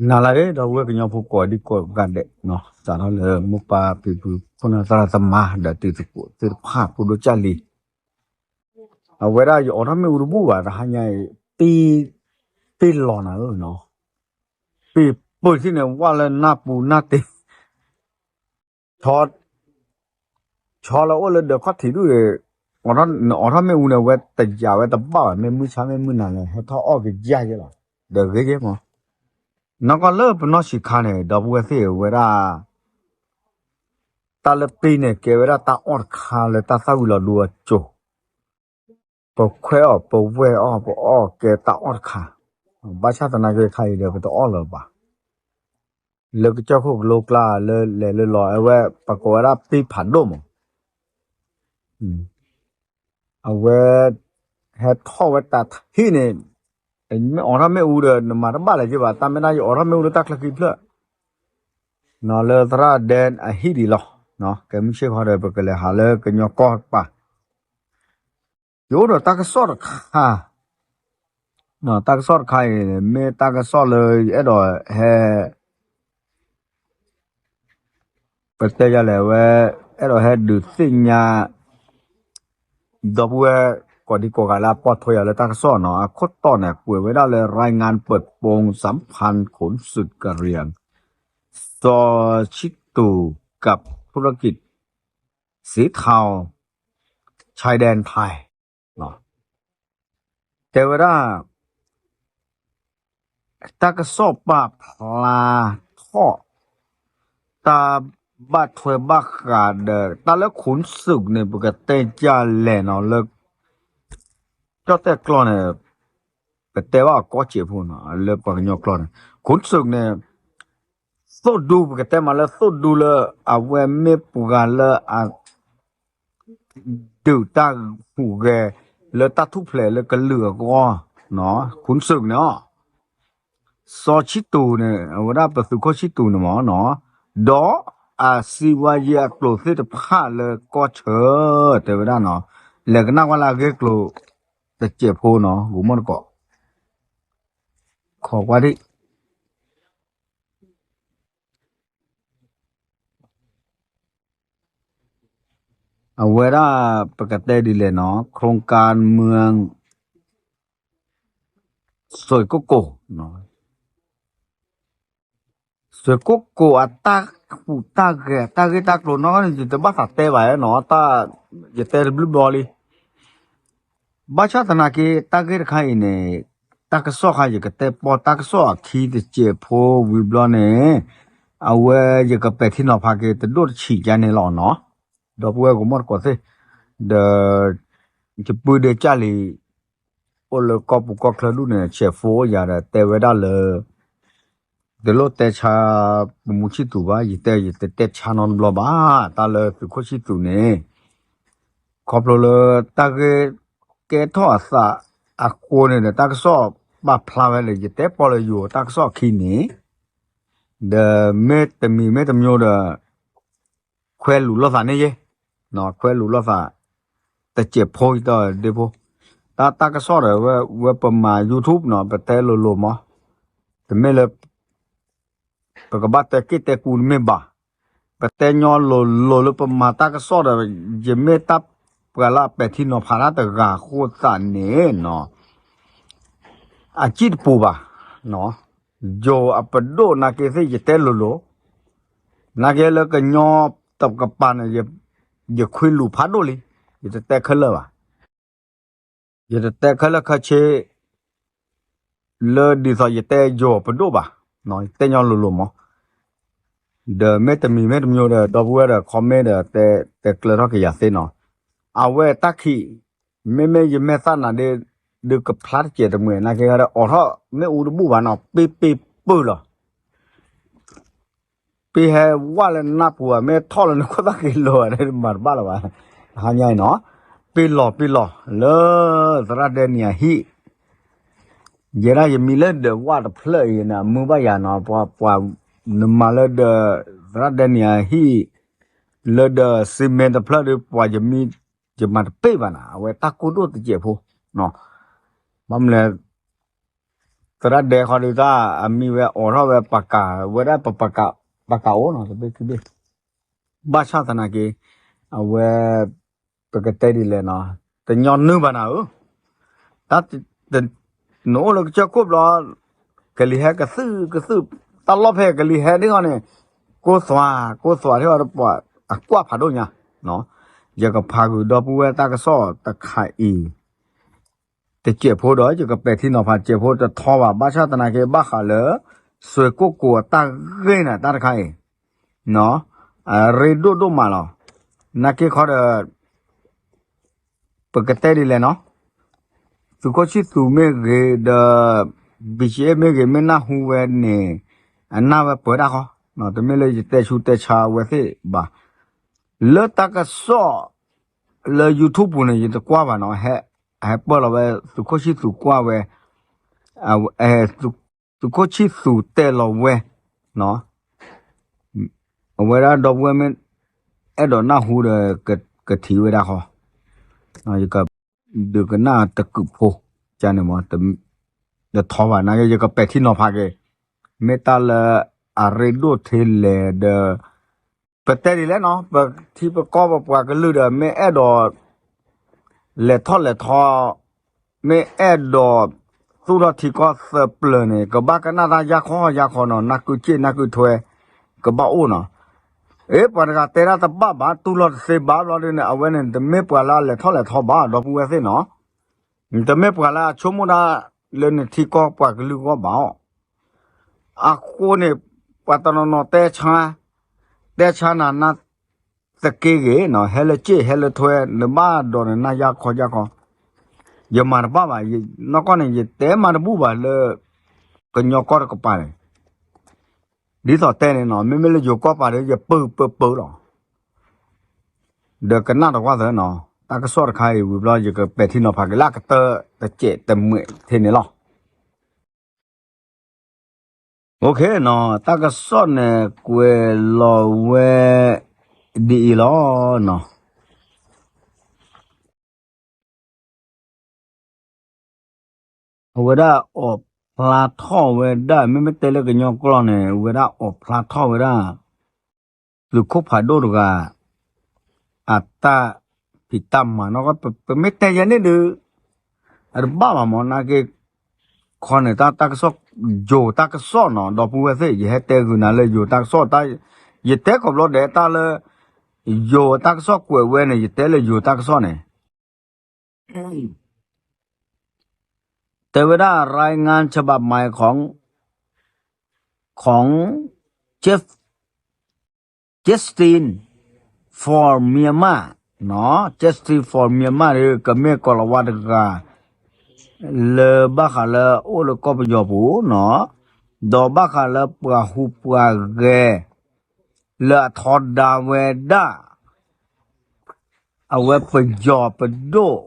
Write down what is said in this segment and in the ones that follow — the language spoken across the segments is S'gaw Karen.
နၤလၢအဂ့ၤ ဒီပုၢ်ဝဲၢ်ကညီဖိကိးဒံကိးဂၤဒဲး, စးထီၣ်လၢမိၢ်ပၢ်ဖံဖု ခိၣ်နၢ်သရၣ်သမါ ဒီးတံၤသကိးသ့ၣ်တဖၣ် ဖိဒိၣ်ကၢ်လံၤ, အဝဲဒၣ်ယအိးထီၣ်မ့ၣ်အူတဘူၣ်ဘၣ် တဟါညါအံၤ, ပ့ၢ်လီၤနၤဧၢနီၤ, ပ့ၢ်ပၢၢ်ထံၣ်န့ၣ် ဝၣ်လၢနၢ်ပူၤနၢ်တ့ၢ် ဆီလၢအိၣ်လၢဒၢးခီၣ်ထံးဒူၣ်န့ၣ်, နအိးထီၣ်မ့ၣ်အူန့ၣ် အဝဲတယာ်ဝဲတဘၣ်ဘၣ် မ့ၢ်မုၢ်ဆါမ့ၢ်မုၢ်နၤလဲၣ် ဟဲထီၣ်အီၣ်ကယၢ်ယဲလီၤ, ဒီးဂ့ၤယဲမး, နီၢ်ကီၢ်လၢပနီၢ်ဆံးခါန့ၣ် ဒီပုၢ်ဝဲၢ်သ့ၣ်ဝဲဒၣ် တၢ်လၢပ့ၢ်န့ၣ် ကဲဝဲဒၣ်တၢ်အီၣ်တခါလၢတၢ်သၣ်ဝံၤလီၤဒိအစိၤ, ပခွဲးအီၣ် ပဝဲၢ်အီၣ် ပအီၣ်ကဲတၢ်အီၣ်တခါ, ဘၣ်ဆၣ်သနာ်က့ခါအံၤဒီး ပတအီၣ်လၢၤဘၣ်, လၢကစၢၢ်ခိၣ်ကလိကျါလၢလဲၤလၢလီၤ အဝဲ ပကိးဝဲဒၣ်ပ့ၢ်ဖးဒိၣ်မး အဝဲ ဟဲထီၣ်ဝဲတၢ်ထံၣ်န့ၣ်, မ့ၢ်အိးထီၣ်မ့ၣ်အူဒီး နမၤတဘၣ်လၢၤက့ဘၣ် တၢ်မ့ၢ်ဒၣ်ယအိးထီၣ်မ့ၣ်အူလၢတၢ်ချၢခံဖျၢၣ်, လၢသရၣ်ဒဲအဟံၣ်ဒံးလီၤ, ကဲမုၢ်ဆ့ၣ်ခီဒီး ပကလဲၤဟးလၢကညီကီၢ်ပၤ, ယအိၣ်ဒီးတၢ်ကစီၣ်တခါ, တၢ်ကစီၣ်တခါအံၤ မ့ၢ်တၢ်ကစီၣ်လၢယအဲၣ်ဒိးဟဲ ပတဲယၤလဲၣ်ဝဲ, အဲၣ်ဒိးဟဲဒုးသ့ၣ်ညါ ဒီပုၢ်ဝဲၢ်ကိးဒံကိးဂၤလၢအပိာ်ထွဲယၤလၢတၢ်ကစီၣ်နီၤ, အခိၣ်တီန့ၣ် ကွဲးဝဲဒၣ်လၢ รายงานเปิดโปงสัมพันธ์ ขุนศึกกะเหรี่ยง ซอชิตู่ กับธุรกิจสีเทาชายแดนไทย တဲဝဲဒၣ် တၢ်ကစီၣ်ပာ်ဖျါထီၣ် တၢ်ဘၣ်ထွဲဘၣ်ဃးဒီး တၢ်လၢ ขุนศึก န့ၣ် ပကတဲဒ်လဲၣ်နီၤ လၢ ကၠီၣ်တဲၣ်ကျိာ်န့ၣ် ပတဲဘၣ်အီၤကီၢ်စဲးဖိနီၤ လၢပှၤကညီကျိာ်န့ၣ် ขุนศึก န့ၣ် သိၣ်ဒူ ပကတဲမးလၢသိၣ်ဒူလၢ အဝဲမ့ၢ်ပှၤလၢအ ဒုးတၢ်ဟူးဂဲၤ လၢတၢ်ထူၣ်ဖျဲးလၢကလုာ်အဂီၢ်နီၤ ขุนศึก န့ၣ်လီၤ. စီၤဆံတူးန့ၣ် အဝဲဒၣ်ပသုးခိၣ်ဆံတူးန့ၣ်မးနီၤ ဒီးအစံးဝါယံၤအကျိာ်သ့ၣ်တဖၣ်လၢကီၢ်ဆၢ တဲဝဲဒၣ်နီၤ လဲၤကနၣ်ကွၢ်လၢအဂ့ၢ်ကျိၤတစဲးဖိနီၤ ဂိၤမီၣ်တကိး ခိးကွၢ်ဒံး အဝဲဒၣ် ပကတဲဒ်လဲၣ်နီၤ โครงการเมือง စွဲးကိၣ်ကိၣ် စွဲးကိၣ်ကိၣ်အတၢ်ဟူးတၢ်ဂဲၤ တၢ်ဂ့ၢ်တၢ်ကျိၤနီၢ်န့ၣ် ယတဘၣ်သးတဲဘၣ်နီၤ တၢ် ယတဲတဘျုးဘျီလံ ဘၣ်ဆၣ်သနာ်က့ တၢ်ဂ့ၢ်တခါအံၤန့ၣ် တၢ်ကစီၣ်ခါ ယကတဲပီတၢ်ကစီၣ်အခံတစဲးဖိဝံၤဘျီန့ၣ် အဝဲယကပဲာ်ထံနီၤဖးက့ၤတဒိၣ်တဆံးကါန့ၣ်လီၤနီၤ ဒီပုၢ်ဝဲၢ်ကမီၣ်တကိးသ့ၣ် ဒီး ယပုၢ်ဒ့ကၢ်လံၤ အိၣ်လၢကီၢ်ပူၤကီၢ်ချၢဒူၣ်န့ၣ် ဆဲးဖိအိၣ်ယၤဒီးတဲဝဲဒၣ်လၢ တလိၣ်တဲဆါ ပမူဆံတူးဘၣ် ယတဲယတတဲဆါနီတဘျီဘၣ် တၢ်လၢသုးခိၣ်ဆံတူးန့ၣ် ခီဖျိလၢတၢ်ဂ့ၢ်ကဲထီၣ်အသးအဃိန့ၣ်ဒီး တၢ်ကစီၣ်ပာ်ဖျါဝဲလၢ ယတဲပီၢ်လၢယိၤတၢ်ကစီၣ်အခံန့ၣ် ဒီးမ့ၢ်တမံၤမ့ၢ်တမံၤဒီး ခွဲးလူၤလိာ်သးန့ၣ်ယဲ ခွဲးလူၤလိာ်သး တစဲးဖိယတဒ့ဖိ တၢ်တၢ်ကစီၣ်ဒီး ဝဲပမၤ YouTube နီၤ ပတဲလိၤလိၤမး တမ့ၢ်လၢ ပကဘၣ်တဲက့ၣ်တဲကူတမ့ၢ်ဘၣ် ပတဲညီလိၤလိၤလၢပမၤတၢ်ကစီၣ်ဒီး ယမ့ၢ်တၢ်ပှၤလၢအပဲာ်ထံနီၤဖးတၢ်တဂၤအဃိသတးန့ၣ်နီၤ အစံၣ်တပူၤဘၣ် ယိၤအပဒိၣ်နာ်က့သ့ၣ်ယတဲလိၤလိၤ နာ်က့လၢကညီတကပၤန့ၣ် ယခွံလူၤဖးဒိၣ်လံ ယတတဲခဲလၢာ်ဘၣ် ယတတဲခဲလၢာ်ခဲဆ့ လၢဒ်သိးယတဲယိၤပဒိၣ်ဘၣ် ယတဲညီလိၤလိၤမး ဒီးမ့ၢ်တမံၤမ့ၢ်တမံၤဒီး ဒီပုၢ်ဝဲၢ်ဒီး comment ဒီး တဲကျၢၤထီၣ်က့ၤယၤသ့နီၤ အဝဲတၢ်ခံး မ့မ့ၢ်ယမဲာ်သၣ်နၤဒ့ ဒုးကဖျါတစဲးတမှဲၤ နာ်က့ဒီး အိးထီၣ်မ့ၣ်အူတဘူၣ်ဘၣ်နီၤ ပ့ၢ်ပ့ၢ်ပၢၢ်လီၤ ပ့ၢ်ဟဲဝၣ်လၢနၢ်ပူၤဘၣ် မ့ၢ်ထီၣ်လၢနခိၣ်သၣ်က့ၤလိၤဘၣ် မၤတဘၣ်လၢၤဘၣ် ဟါညါအံၤနီၤ ပ့ၢ်လီၤပ့ၢ်လီၤ လၢသရၣ်ဒဲနံၤအဟံၣ် ယဲဒၣ်ယမံလၢဒီးဝၣ်တဖျၢၣ်အံၤန့ၣ် အမုာ်ဘၣ်ယၤနီၤ ပှၤ နမၤလၢဒီး သရၣ်ဒဲနံၤအဟံၣ် လၢဒီး cement တဖျၢၣ်ဒီး ပှၤယမံ ယမၤတပ့ၢ်ဘၣ်နၤ အဝဲတၢ်ကိၢ်ဒိၣ်တစဲးဖိ ဘၣ်မနုၤလဲၣ် သရၣ်ဒဲခီဒုးတၢ်အမံၤဝဲအိးထီၣ်ဝဲပကးဝဲဒၣ်ပပကး ပကးအိၣ်နီၤ တဘ့ၣ်ခံဘ့ၣ် ဘၣ်ဆၣ်သနာ်က့ အဝဲ ပကတဲဒ်လဲၣ်နီၤ တညီနုၢ်ဘၣ်နၤဧၢ, တၢ် နအိၣ်လၢကစၢၢ်ခိၣ်ဘျီ ကလံၤဟဲကသုၣ်ကသုၣ် တၢ်လီၢ်ဖဲကလံၤဟဲဒ်ဂီၢ်န့ၣ် ကိၢ်သွး ကိၢ်သွးထံၣ်အီၤတပှၤ အကွၢ်ဖးဒိၣ်ညါ ယကဖးဂုာ်ဒီပုၢ်ဝဲၢ်တၢ်ကစီၣ်တခါအံၤ တစဲးဖိဒီး ယကပဲာ်ထံနီၤဖးစဲးဖိတထီဘၣ် ဘၣ်ဆၣ်သနာ်က့ ဘၣ်ဃးလၢ စွ့ၢ်ကိၣ်ကိၤအတၢ်ဂ့ၢ်န့ၣ် တၢ်တခါအံၤ အရ့ဒိၣ်ဒိၣ်မးလီၤ. နာ်က့ခီဒီး ပကတဲဒ်လဲၣ်နီၤ, သုးခိၣ်ဆံၣ်သူးမ့ၢ်ဂ့ၤဒီး ဘံၣ်ကၠ့မ့ၢ်ဂ့ၤ မ့ၢ်နၢ်ဟူဝဲန့ၣ် အနၢ်ဝဲပၢၤဒၣ်ဃီ, တမ့ၢ်လၢယတဲဆူးတဲဆါအဝဲသ့ၣ်ဘၣ်. လၢတၢ်ကစီၣ် လၢ YouTube ပူၤန့ၣ် ယတကွၢ်ဘၣ်နီၤ, ဟဲပၢၢ်လီၤဝဲ သုးခိၣ်ဆံၣ်သူးကွၢ်ဝဲ သုးခိၣ်ဆံၣ်သူးတဲလီၤဝဲ အဝဲဒၣ်ဒီပုၢ်ဝဲၢ်မ့ၢ်အဲၣ်ဒိးနၢ်ဟူဒီး ကထံၣ်ဝဲဒၣ်ဃီ, ယကဒုးကနၣ်တကုးဖိ ကန့ၣ်မ့ၢ် တထီဘၣ် နာ်က့ ယကပဲာ်ထံနီၤဖးက့ၤ, မ့ၢ်တၢ်လၢအရ့ဒိၣ်ထဲလဲၣ်ဒီး ပတဲဒ်လဲၣ်နီၤ, ပထံပကီၢ်ပပှၤကလုာ်ဒီး မ့ၢ်အဲၣ်ဒိး လဲၤထီၣ်လဲၤထီ မ့ၢ်အဲၣ်ဒိး သူၣ်ထီၣ်ထံကီၢ်သၢပျၢၤန့ၣ် ကဘၣ်ကနၣ်တၢ်ယါခီယါခီနီၤ, နၢ်ကုၢ်စ့ၣ်နၢ်ကုၢ်ထွဲ ကဘၣ်အိၣ်နီၤ. အ့ ပှၤတဂၤတဲဒၣ်တဘၣ်ဘၣ် တူၢ်လိာ်တသ့ဘၣ်ဘျီဒ်န့ၣ် အဝဲန့ၣ် တမ့ၢ်ပှၤလၢအလဲၤထီၣ်လဲၤထီဘၣ် ဒီပုၢ်ဝဲၢ်သ့ၣ်နီၤ, တမ့ၢ်ပှၤလၢအဆိကမိၣ်တၢ်လၢနထံကီၢ်ပှၤကလုာ်ဂီၢ်ဘၣ်အီၤ အဃိန့ၣ် ပှၤတနီၤနီၤတဲဆါ, တဲဆါနၤနၢ်သက့ဂ့ၤနီၤ, ဟဲလၢစ့ၣ်ဟဲလၢထွဲ နဘၣ်ဒိးနနၢ်ယါခီယါခီ, ယမၤတဘၣ်ဘၣ်, နီၢ်ကီၢ်န့ၣ် ယတဲမၤတဘူၣ်ဘၣ်လၢ ကညီကီၢ်တကပၤန့ၣ်, ဒ်သိးတဲန့ၣ်နီၤ, မ့မ့ၢ်လၢယိၤကီၢ်ပၤဒီး ယပၢၢ်ပၢၢ်ပၢၢ်လီၤ. ဒီးကနၣ်တကွၢ်သၢနီၤ, တၢ်ကစီၣ်တခါအံၤဝံၤဘျီ ယကပဲာ်ထံနီၤဖးက့ၤလၢအကတၢၢ်တစဲးတမှဲးထဲန့ၣ်လီၤ. တၢ်ကစီၣ်န့ၣ် ကွဲးလီၤဝဲဒ်အံၤလီၤ. အဝဲဒၣ်အီၣ်ဖျါထီၣ်ဝဲဒၣ် မ့မ့ၢ်တဲလၢကညီကျိာ်န့ၣ် အဝဲဒၣ်အီၣ်ဖျါထီၣ်ဝဲဒၣ် သုးခိၣ်ဖးဒိၣ်တဂၤ အတၢ်ဖံးတၢ်မၤနီၢ်ကီၢ် ပမ့ၢ်တဲယဲန့ၣ်ဒီး အတဘၣ်ဘၣ်မ့ၢ် နာ်က့ ခီန့ၣ် တၢ်ကစီၣ် ယိၤတၢ်ကစီၣ်နီၤ ဒီပုၢ်ဝဲၢ်သ့ၣ် ယဟဲတဲဂုာ်နၤလၢယိၤတၢ်ကစီၣ် ယတဲခီဖျိဒဲးတၢ်လၢ ယိၤတၢ်ကစီၣ်ကွဲးဝဲန့ၣ် ယတဲလၢယိၤတၢ်ကစီၣ်န့ၣ် တဲဝဲဒၣ် รายงานฉบับใหม่ของ ของ Jeff Justice for Myanmar เนาะ Justice for Myanmar ဒီး ကမ့ၢ်ကီၤလၤဝါတဂၤ လၢဘၣ်ဃးလၢအိၣ်လၢကီၢ်ပယီၤပူၤနီၤ ဒီးဘၣ်ဃးလၢပှၤဟူးပှၤဂဲၤ လၢအထီဒါဝဲဒၣ် အဝဲပယီၤပဒိၣ်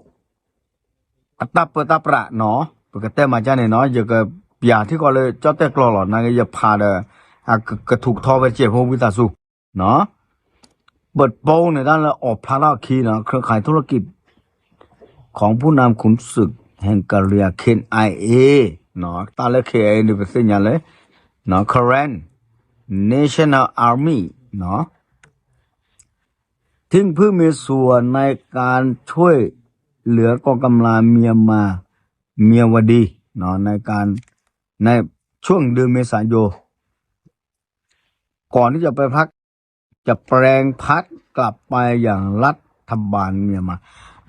အတၢ်ပၢတၢ်ပြးနီၤ ပကတဲမၤကၢ်န့ၣ်နီၤ ယကပျးထံၣ်ကီးလၢကၠီၣ်တဲၣ်ကျီၢ်လီၤ နာ်က့ယဖးဒီး အကထူးကထီဝဲစဲးဖိဝံသးစူၤ ပပိန့ၣ်တၢ်လၢအီၣ်ဖျါထီၣ်အခံနီၤ เครือข่ายธุรกิจ ของผู้นำขุนศึกแห่งกะเหรี่ยง เคเอ็นไอเอ နီၤ တၢ်လၢ เคเอ็นไอเอ န့ၣ် ပသ့ၣ်ညါလၢ Karen National Army နီၤ ที่เพิ่งมีส่วนในการช่วยเหลือกองกำลังเมียนมา เมียวดี เนาะ ในการ ในช่วงเดือนเมษายน ก่อนที่จะไปพัก จะแปลงพักกลับไปอย่างรัฐบาลเมียนมา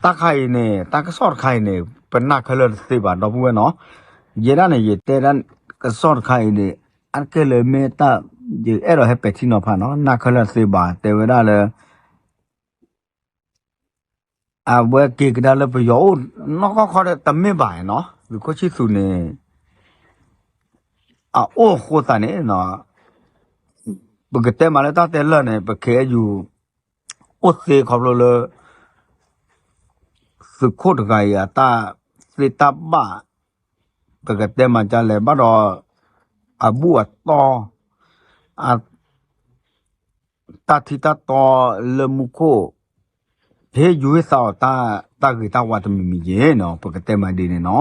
တၢ်ခါအံၤန့ၣ် တၢ်ကစီၣ်တခါအံၤန့ၣ် ပနၢ်ခဲလၢာ်တသ့ဘၣ် ဒီပုၢ်ဝဲၢ်နီၤ ယဲဒၣ်န့ၣ် ယတဲဒၣ်ကစီၣ်တခါအံၤန့ၣ် အါတက့ၢ်လၢမ့ၢ်တၢ် ယအဲၣ်ဒိးဟဲပဲာ်ထံနီၤဖးနီၤ နၢ်ခဲလၢာ်တသ့ဘၣ် တဲဝဲဒၣ်လၢ အဝဲက့ၤကဒါလၢပယီၤအိၣ် နီၢ်ကီၢ်ခီဒီးတမ့ၢ်ဘၣ်နီၤ သုးခိၣ်ဆံၣ်သူးန့ၣ် အအိၣ်အဃိသတးန့ၣ် ပကတဲမးလၢတၢ်တဲလၢာ်န့ၣ် ပ เคเอ็นไอเอ အိၣ်သ့ခီဖျိလၢ သုးခိၣ်တဂၤအံၤအတၢ်သ့တၢ်ဘၣ် ပကတဲမၤကၢ်လဲၣ် ဘၣ်ဒီး အဘူၣ်အတီ အ တၢ်ထံတၢ်တီလၢမူခိၣ် ဟ့ၣ်ယူၤဟ့ၣ်သါအီၤ တၢ်ဂ့ၤတၢ်ဝါတမံၤမံၤက့ၤနီၤ ပကတဲမၤဒ်န့ၣ်နီၤ.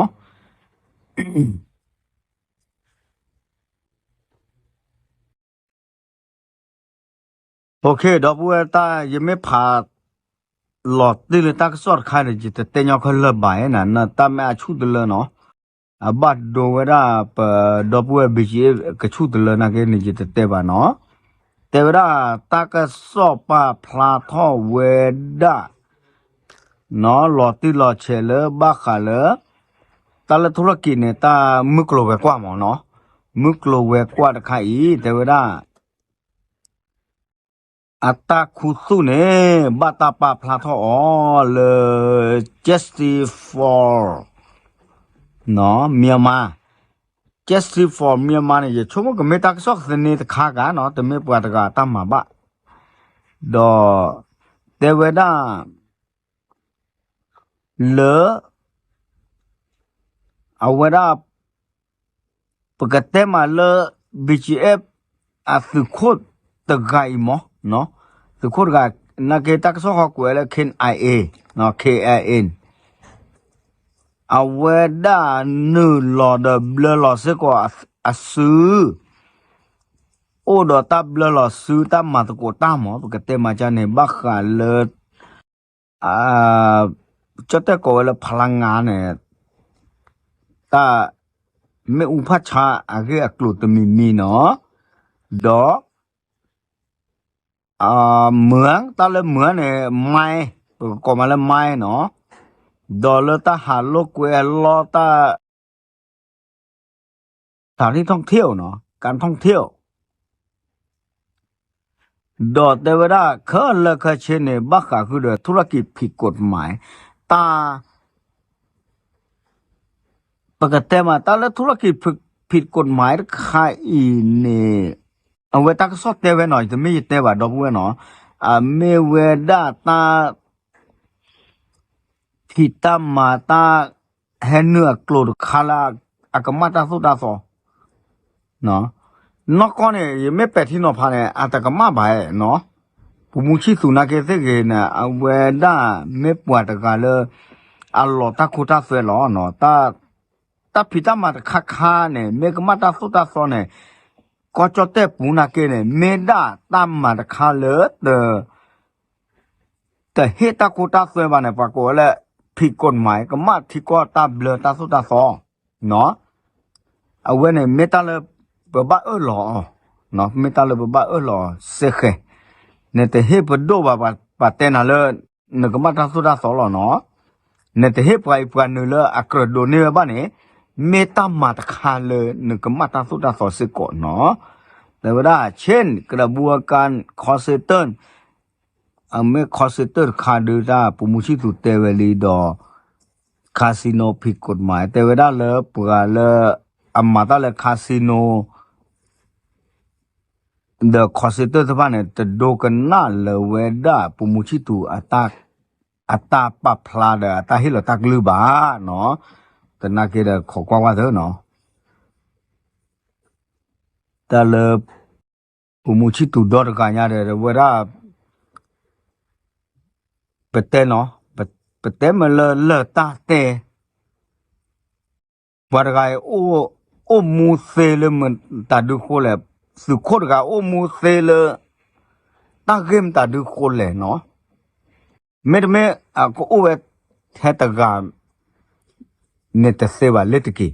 ဒီပုၢ်ဝဲၢ်တၢ် ယမ့ၢ်ဖးလီၤတံၢ်လၢတၢ်ကစီၣ်တခါန့ၣ် ယတတဲညီခဲလၢာ်ဘၣ်နီၤ, တၢ်မ့ၢ်အဆူၣ်တလၢနီၤ, အဘၣ်ဒိဝဲဒၣ်ပဒီပုၢ်ဝဲၢ် ဘံၣ်ကၠံအ့ၣ် ကဆူၣ်တလၢနာ်က့န့ၣ် ယတတဲဘၣ်နီၤ, တဲဝဲဒၣ်တၢ်ကစီၣ်ပာ်ဖျါထီၣ်ဝဲဒၣ် လီၤတံၢ်လီၤဆဲးလၢဘၣ်ဃးလၢ တၢ်လၢထူရကံၣ်န့ၣ် တၢ်မုၢ်ကျိၤဝဲၤကွာ်မ့ၢ်နီၤ, မုၢ်ကျိၤဝဲၤကွာ်တခါအံၤ တဲဝဲဒၣ် အတၢ်ခူသူၣ်န့ၣ် ဘၣ်တၢ်ပာ်ဖျါထီၣ်အီၤလၢ Justice for Myanmar, Justice for Myanmar န့ၣ် ယဆိကမိၣ်ကမ့ၢ်တၢ်ကစီၣ်သန့တခါဂၤနီၤ, တမ့ၢ်ပှၤတဂၤအတၢ်မၤဘၣ်, ဒီးတဲဝဲဒၣ် လၢ အဝဲဒၣ် ပကတဲမးလၢ ဘံၣ်ကၠံအ့ၣ် အသုးခိၣ်တဂၤအံၤမ့ၢ်, သုးခိၣ်တဂၤ နာ်က့တၢ်ကစီၣ်ဃီကွဲးလၢ KIA, KIA အဝဲဒၣ်နုာ်လီၤဒီးဘျၢလီၤစ့ၢ်ကီးအစု အိၣ်ဒီးတၢ်ဘျၢလီၤစုတၢ်မၤသကိးတၢ်မ့ၢ် ပကတဲမးကန့ၣ် ဘၣ်ဃးလၢ ကၠီၣ်တဲၣ်ကိးဝဲလၢဖးလါငါန့ၣ် တၢ်မ့ၣ်အူဖးဆါအဂ့ၢ်အကျိၤတမံၤမံၤနီၤ, ဒီး မုၢ် တၢ်လၢမုၢ်န့ၣ် မိုင်း, ပကကိးမးလၢ မိုင်း နီၤ, ဒီးလၢတၢ်ဟးလိာ်ကွဲအလီၢ်တၢ် สถานที่ท่องเที่ยว နီၤ, การท่องเที่ยว ဒီးတဲဝဲဒၣ်ခဲလၢာ်ခဲဆ့န့ၣ် ဘၣ်ဃးဃုာ်ဒီး ธุรกิจผิดกฎหมาย တၢ် ပကတဲမး တၢ်လၢ ธุรกิจผิดกฎหมาย တခါအံၤန့ၣ် အဝဲတၢ်ကစီၣ်တဲဝဲနီၤ, တမ့ၢ်ယတဲဘၣ်ဒီပုၢ်ဝဲၢ်နီၤ, အမ့ၢ်ဝဲဒၣ်တၢ် ဖံးတၢ်မၤတၢ် ဟဲနုာ်အကျိၤတခါလၢ အကမၣ်တၢ်သိၣ်တၢ်သီ နီၢ်ကီၢ်န့ၣ် ယမ့ၢ်ပဲာ်ထံနီၤဖးန့ၣ် အတကမၣ်ဘၣ်နီၤ, ပူၤမူဆံၣ်သူးနာ်က့သ့ၣ်ဂ့ၤန့ၣ် အဝဲဒၣ်မ့ၢ်ပှၤတဂၤလၢ အလီၤတၢ်ခိတၢ်သွဲလီၤ, တၢ်ဖံးတၢ်မၤတခါခါန့ၣ် မ့ၢ်ကမၣ်တၢ်သိၣ်တၢ်သီန့ၣ် ကီၢ်ကၠီၣ်တဲၣ်ပူၤနာ်က့န့ၣ် မ့ၢ်ဒၣ်တၢ်မၤတခါလၢ တဟ့ၣ်တၢ်ခိတၢ်သွဲဘၣ်န့ၣ် ပှၤကိးဝဲလၢ ผิดกฎหมาย ကမၣ်ထံကီၢ်တၢ်ဘျၢတၢ်သိၣ်တၢ်သီ အဝဲန့ၣ်မ့ၢ်တၢ်လၢ ပဘၣ်အၢၣ်လီၤအီၤ, မ့ၢ်တၢ်လၢပဘၣ်အၢၣ်လီၤအီၤစ့ၢ်ကီး, နတဟ့ၣ်ပဒိၣ်ဘၣ် ပှၤတဲနၤလၢ နကမၣ်တၢ်သိၣ်တၢ်သီလီၤနီၤ, နတဟ့ၣ်ပှၤအံၤပှၤနုာ်လၢအကြၢးဒိးန့ၢ်ဝဲဘၣ်န့ၣ် မ့ၢ်တၢ်မၤတခါလၢနကမၣ်တၢ်သိၣ်တၢ်သီစ့ၢ်ကီးနီၤ, တဲဝဲဒၣ် เช่น กระบวนการ คอลเซ็นเตอร์ အမ့ၢ် call center တခါဒုးတၢ် ပူၤမူဆံၣ်သူးတဲဝဲလံဒီး casino ဖံးကိးမး တဲဝဲဒၣ်လၢပှၤလၢ အမၤတၢ်လၢ casino ဒီး call center တဖၣ်န့ၣ် တဒိကနၣ်လၢၤဝဲဒၣ် ပူၤမူဆံၣ်သူး အတၢ်ပာ်ဖျါဒီးအတၢ်ဟ့ၣ်လီၤတၢ်ကလုၢ်ဘၣ်နီၤ, သနာ်က့ဒီးခိးကွၢ်ဝဲသ့နီၤ တၢ်လၢ ပူၤမူဆံၣ်သူးဒီတဂၤညါဒီး ဝဲဒၣ် ပတဲနီၤ, ပတဲမ့ၢ်လၢလၢၢ်တၢ်တဲ ပှၤတဂၤအံၤ အိၣ်မူသ့လၢမတၤဒုဃိလဲၣ်, သုးခိၣ်တဂၤအိၣ်မူသ့လၢ တၢ်ဂ့ၢ်မတၤဒုဃိလဲၣ်နီၤ, မ့တမ့ၢ် အကအိၣ်ဝဲထဲတဂၤ န့ၣ်တသ့ဘၣ်လၢတက့ၢ်,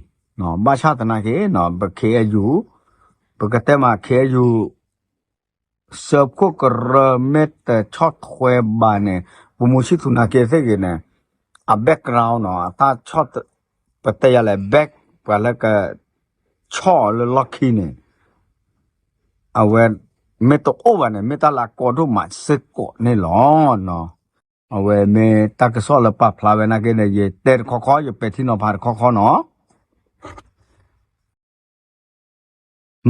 ဘၣ်ဆၣ်သနာ်က့ ပ ခ့အယူၣ် ပကတဲမး ခ့အယူၣ် စၢဖှိၣ်ကရၢမ့ၢ်တဆီၣ်ထွဲဘၣ်န့ၣ် ပူၤမူဆံၣ်သူးနာ်က့သ့ၣ်ဂ့ၤန့ၣ် အ background နီၤ အတၢ်ဆီၣ် ပတဲယၤလဲၣ် back ပှၤလၢက ဆီၣ်အီၤလၢလီၢ်ခံန့ၣ် အဝဲ မ့ၢ်တအိၣ်ဘၣ်န့ၣ် မ့ၢ်တၢ်လၢအကီဒိၣ်မးစ့ၢ်ကီးန့ၣ်လီၤ. အဝဲမ့ၢ်တၢ်ကစီၣ်လၢပာ်ဖျါဝဲနာ်က့န့ၣ် ယတဲတခီခီ ယပဲာ်ထံနီၤဖးတခီခီနီၤ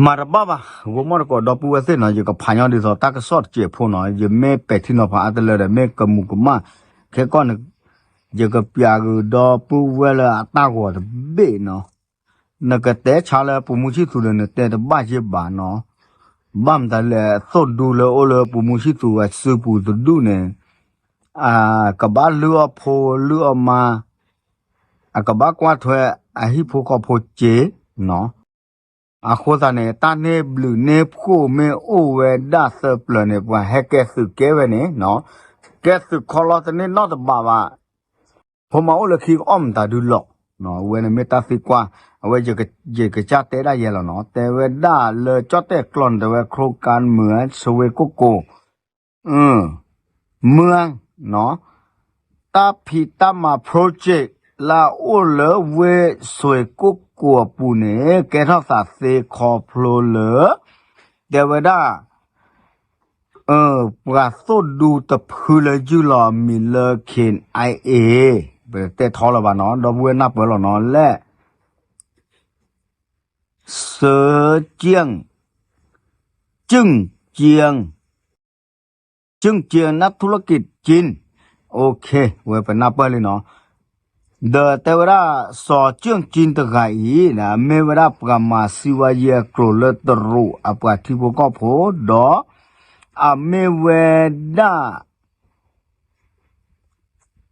မၤတဘၣ်ဘၣ် ဂိၤမီၣ်တကိးဒီပုၢ်ဝဲၢ်သ့ၣ်နီၤ ယကဖးညီဒ်သိးတၢ်ကစီၣ်တစဲးဖိနီၤ ယမ့ၢ်ပဲာ်ထံနီၤဖးအါတလၢဒီး မ့ၢ်ကမူၤကမၣ် ခဲကီၢ်န့ၣ် ယကပျးဂုာ်ဒီပုၢ်ဝဲၢ်လၢအတၢ်ဂီၤတဘ့ၣ်နီၤ နကတဲဆါလၢပူၤမူဆံၣ်သူးဒီး နတဲတဘၣ်ယ့ၢ်ဘၣ်နီၤ ဘၣ်မတၤလဲၣ် သိၣ်ဒူလၢအိၣ်လၢပူၤမူဆံၣ်သူးအစုပူၤတဒူၣ်န့ၣ် အကဘၣ်လုၢ်အီၣ်ဖိလုၢ်အီၣ်မါ အကဘၣ်ကွၢ်ထွဲအဟံၣ်ဖိဃီဖိစ့နီၤ အဃိသတးန့ၣ် တၢ်န့ၢ်ဘျုးန့ၢ်ဖှိၣ်မ့ၢ်အိၣ်ဝဲဒၣ်သၢပျၢၤန့ၣ် ပှၤဟဲကဲသုးကဲဝဲန့ၣ်, ကဲသုးခီလီၤတန့ၢ်နီတဘးဘၣ်. ဖိမၤအိၣ်လၢခံကအီၣ်မတၤဒုလီၤ. အဝဲန့ၣ်မ့ၢ်တၢ်သံကွၢ်, အဝဲယကစၢ်တဲဒၣ်ယဲလီၤနီၤ. တဲဝဲဒၣ်လၢကၠီၣ်တဲၣ်ကျီန့ၣ် တဲဝဲ โครงการเมือง စွ့ၣ်ကိၣ်ကိၣ် မၢ်, တၢ်ဖံးတၢ်မၤ project လၢအအိၣ်လၢဝ့ၢ်စွ့ၣ်ကိၣ်ကိၣ်အပူၤန့ၣ် ကဲထီၣ်သးသ့ခီဖျိလၢ တဲဝဲဒၣ် ပှၤသိၣ်ဒူတဖုလၢယုၢ်လီၤအမံၤလၢ KIA, ပတဲထီလၢၤဘၣ်နီၤ, ဒီပုၢ်ဝဲၢ်နၢ်ပၢၢ်လီၤနီၤ, လၢ စၢကၠၢၣ်, ကၠိၣ်ကၠၢၣ်, ကၠိၣ်ကၠၢၣ် นักธุรกิจจีน, ဝဲပနၢ်ပၢၢ်လံနီၤ. ဒီးတဲဝဲဒၣ် စီၤကၠိၣ်ကၠံတဂၤအံၤ မ့ၢ်ဝဲဒၣ်ပှၤမၤစံးဝါယဲအကျိၤလၢတရူးအပှၤထံဖိကီၢ်ဖိ, ဒီးအမ့ၢ်ဝဲဒၣ်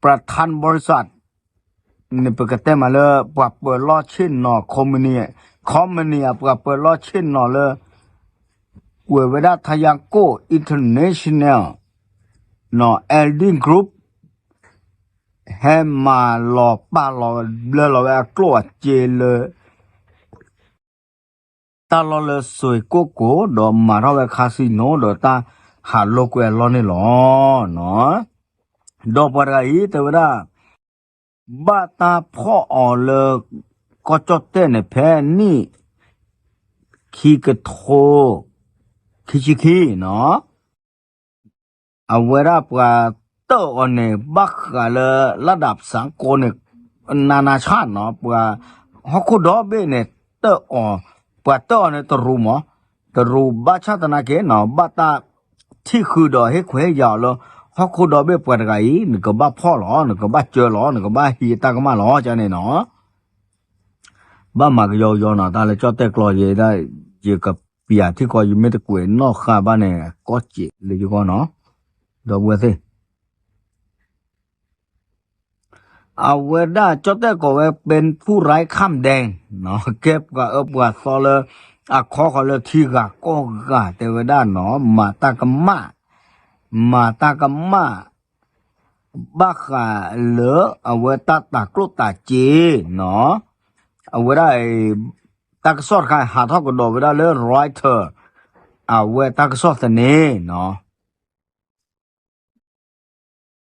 ประธานบริษัท န့ၣ် ပကတဲမးလၢ ပှၤပၢၤလီၢ်ဆ့ၣ်နီၤ company, company အပှၤပၢၤလီၢ်ဆ့ၣ်နီၤလၢ ကွဲးဝဲဒၣ် Tianco International, နီၤ Holding Group, ဟဲမၤလီၤပာ်လီၤဘျၢလီၤဝဲအကျိၣ်အစ့လၢ တၢ်လီၢ်လၢစွ့ၣ်ကိၣ်ကိၣ် ဒီးမၤထီၣ်ဝဲ casino ဒီးတၢ်ဟးလိာ်ကွဲအလီၢ်န့ၣ်လီၤ. ဒီးပှၤတဂၤအံၤတဲဝဲဒၣ် ဘၣ်တၢ်ဖီၣ်အီၤလၢ ကီၢ်ကၠီၣ်တဲၣ်န့ၣ် ဖဲနံၣ် ခံကထိ ခံဆံခံနီၤ. အဝဲဒၣ်ပှၤတၢၣ်အီၤန့ၣ် ဘၣ်ဃးလၢ လၢဒၣ်ပစၢကိးန့ၣ် နးနးဆၣ်နီၤ, ပှၤဟီၣ်ခိၣ်ဒီဘ့ၣ်န့ၣ် တၢၣ်အီၤ, ပှၤတၢၣ်အီၤန့ၣ်တရူးမး, တရူးဘၣ်ဆၣ်သနာ်က့နီၤ ဘၣ်တၢ်ထံၣ်ဃုာ်ဒီးဟ့ၣ်ခွဲးဟ့ၣ်ယာ်အီၤလၢ ဟီၣ်ခိၣ်ဒီဘ့ၣ်ပှၤတဂၤအံၤ နကဘၣ်ဖီၣ်လီၤ, နကဘၣ်စၢလီၤ, နကဘၣ်ဟံးတၢ်ကမၣ်လီၤ ကန့ၣ်နီၤ. ဘၣ်မၤကယီကယီနီၤ, တၢ်လၢကၠီၣ်တဲၣ်ကျီယဲဒၣ် ယကပျးထံကီၢ် ယမ့ၢ်တကွဲးနီၣ်ဃာ်ဘၣ်န့ၣ် ကီၢ်စဲးလၢယဂီၢ်နီၤ, ဒီပုၢ်ဝဲၢ်သ့ၣ် အဝဲဒၣ်ကၠီၣ်တဲၣ်ကိးဝဲ เป็นผู้ไร้ข้ามแดน နီၤ, ကဲပှၤအၢပှၤသီလၢ အခီဃီလၢထံဂၤကီၢ်ဂၤ တဲဝဲဒၣ်နီၤ, မၤတၢ်ကမၣ်, မၤတၢ်ကမၣ် ဘၣ်ဃးလၢအဝဲတၢ်တၤကျိၣ်တၤစ့နီၤ, အဝဲဒၣ် တၢ်ကစီၣ်တခါ ဟးထီၣ်ကဒီးဝဲဒၣ်လၢ Reuters အဝဲတၢ်ကစီၣ်သန့နီၤ.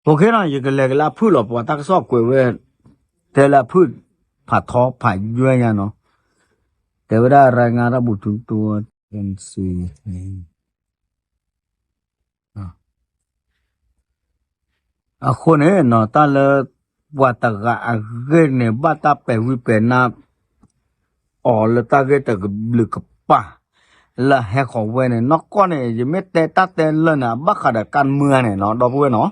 โอเคနီၤ, ယကလဲၤကလၢအဖုၣ်လီၤ ပှၤတၢ်ကစီၣ်ကွဲးဝဲ တဲလၢအဖုၣ်ဖးထီဖးယွဲၢ်ညါနီၤ, တဲဝဲဒၣ် ရၤငါတၢ်ဘူၣ်ထူတူ အဃိန့ၣ်နီၤ တၢ်လၢပှၤတဂၤအဂ့ၢ်န့ၣ် ဘၣ်တၢ်ပဲာ်ဝံၤပဲာ်နါ အီၤလၢတၢ်ဂ့ၢ်တကဘျုးကပၤ လၢအဟဲဃီၤဝဲန့ၣ် နီၢ်ကီၢ်န့ၣ် ယမ့ၢ်တဲတၢ်တဲလၢာ်န့ၣ် အဘၣ်ဃးဒီးကၣ်မၢန့ၣ်နီၤ ဒီပုၢ်ဝဲၢ်နီၤ,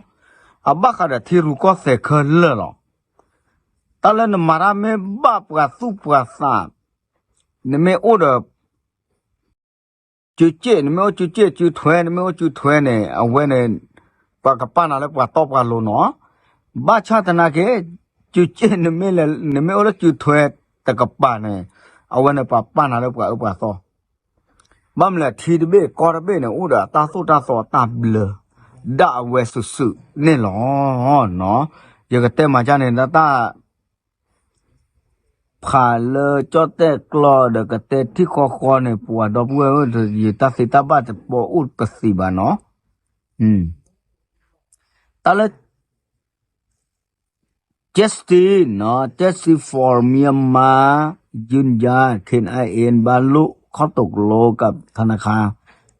အဘၣ်ဃးဒီးထံရူၢ်ကီၢ်သဲးခဲလၢာ်လီၤ. တၢ်လၢနမၤတၢ်မ့ၢ်ဘၣ်ပှၤသူၣ်ပှၤသး, နမ့ၢ်အိၣ်ဒီး စုစ့ၣ်, နမ့ၢ်အိၣ်စုစ့ၣ်စုထွဲ, နမ့ၢ်အိၣ်စုထွဲန့ၣ် အဝဲန့ၣ် ပှၤကပာ်နၤလၢပှၤတီပှၤလိၤနီၤ. ဘၣ်ဆၣ်သနာ်က့ စုစ့ၣ်နမ့ၢ်လဲၤ နမ့ၢ်အိၣ်လၢစုထွဲတကပၤန့ၣ် အဝဲန့ၣ်ပှၤပာ်နၤလၢပှၤအၢပှၤသီ. ဘၣ်မနုၤလဲၣ် ထံတဘ့ၣ်ကီၢ်တဘ့ၣ်န့ၣ် အိၣ်ဒီးအတၢ်သိၣ်တၢ်သီအတၢ်ဘျၢ ဒၣ်အဝဲစုာ်စုာ်န့ၣ်လီၤ. ယကတဲမၤကၢ်န့ၣ် တၢ် ဖးလၢကၠီၣ်တဲၣ်ကျီဒီးကတဲထံၣ်ဃီဃီန့ၣ် ပှၤဒီပုၢ်ဝဲၢ်ဧၢ ယတၢ်သ့တၢ်ဘၣ်တပိာ်အိၣ်ပသံးဘၣ်နီၤ. တၢ်လၢ Justice နီၤ Justice for Myanmar ยืนยัน เคเอ็นไอเอ็น บรรลุข้อตกลงกับธนาคาร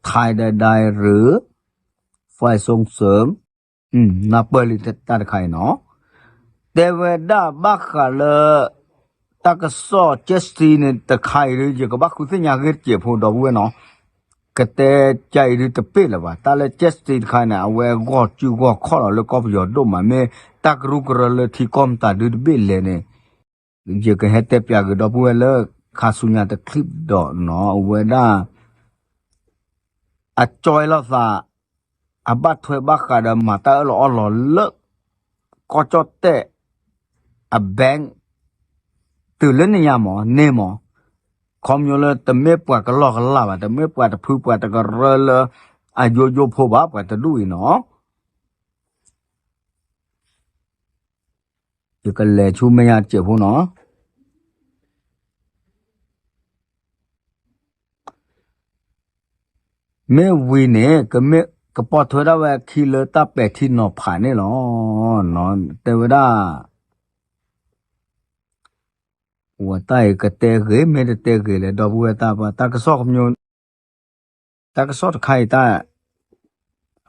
ไทยใดๆ หรือ ฝ่ายส่งเสริม နၢ်ပၢၢ်လံတၢ်တခါအံၤနီၤ, တဲဝဲဒၣ်ဘၣ်ဃးလၢ တၢ်ကစီၣ် Justice န့ၣ် တခါအံၤဒုး ယကဘၣ်ဃုသ့ၣ်ညါဂ့ၢ်တစဲးဖိ ဒီပုၢ်ဝဲၢ်နီၤ, ကတဲကၢ်အံၤဒုးတပ့ၢ်လၢၤဘၣ်. တၢ်လၢ Justice တခါန့ၣ် အဝဲဂီၢ်စုဂီၢ်ခီၣ်လီၤလၢကီၢ်ပယီၤဒိၣ်မး မ့ၢ်တၢ်ကရူၢ်ကရၢလၢထံကီၢ်မတၤဒုးတဘ့ၣ်လဲၣ်န့ၣ် ယကဟဲတဲပၠးက့ၤဒီပုၢ်ဝဲၢ်လၢ ခါဆူညါတချံးဒီးနီၤ အဝဲဒၣ် အကၠီဝဲလိာ်သး အဘၣ်ထွဲဘၣ်ဃးဒီးမၤတၢ်အၢၣ်လီၤအီလီၤလၢ ကီၢ်ကၠီၣ်တဲၣ် အ bank တုၤလၢနံၤညါမး န့ၢ်မး ခီဖျိလၢတမ့ၢ်ပှၤကလီကလီဘၣ်, တမ့ၢ်ပှၤတဖုပှၤတကရၢလၢ အယိယိဖိဘၣ် ပှၤတဒူၣ်အံၤနီၤ. ယကလဲၤဆူမဲာ်ညါတစဲးဖိနီၤ. မ့ၢ်ဝံၤန့ၣ် ကမ့ၢ်ကပိာ်ထွဲဒၣ်ဝဲအခံလၢတၢ်ပဲာ်ထံနီၤဖးန့ၣ်လီၤ. တဲဝဲဒၣ် ဝဲတၢ်အံၤကတဲဂ့ၤ မ့ၢ်တတဲဂ့ၤလဲၣ် ဒီပုၢ်ဝဲၢ်တၢ်ပှၤ တၢ်ကစီၣ်ကမျိုး, တၢ်ကစီၣ်တခါအံၤတၢ်